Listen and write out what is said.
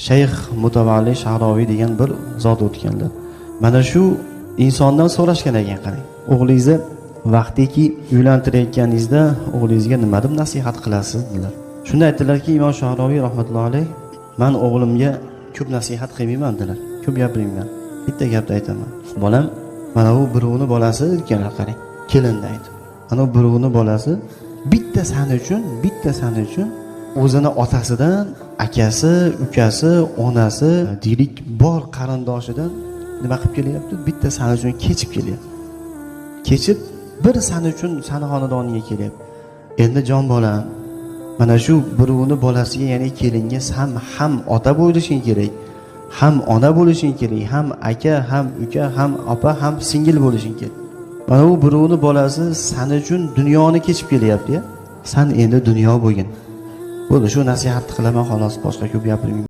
Shayx Mutavalli Shahroviy degan bir zot o'tganlar. Mana shu insondan so'rashgan ekan, qarang. O'g'lingizni vaqtiki uylantirayotganingizda o'g'lingizga nima deb nasihat qilasiz dedilar. Shunda aytdilarki, Imom Shahroviy rahmatullohi alayh, man o'g'limga ko'p nasihat qilmayman dedilar. Ko'p gapirmayman. Bitta gapni aytaman. Bolam, mana bu birovni bolasi ekanlar, qarang. Kelinni aytib. Mana bu birovni bolasi bitta sani uchun, bitta sani uchun o'zini otasidan, akasi, ukasi, onasi, deylik, bor qarindoshidan nima qilib kelyapti? Bitta sani uchun kechib kelyapti. Kechib bir sani uchun sani xonadoningga kelyapti. Endi jon bolam, mana shu birovni bolasiga, ya'ni kelinga san ham ota bo'lishing kerak, ham ona bo'lishing kerak, ham aka, ham uka, ham opa, ham singil bo'lishing kerak. Mana bu birovni bolasi san uchun dunyoni kechib kelyapti-ya. San endi dunyo bo'lgin. Bo'ldi, shu nasihatni qilaman xolos, boshqa ko'p gapirmayman.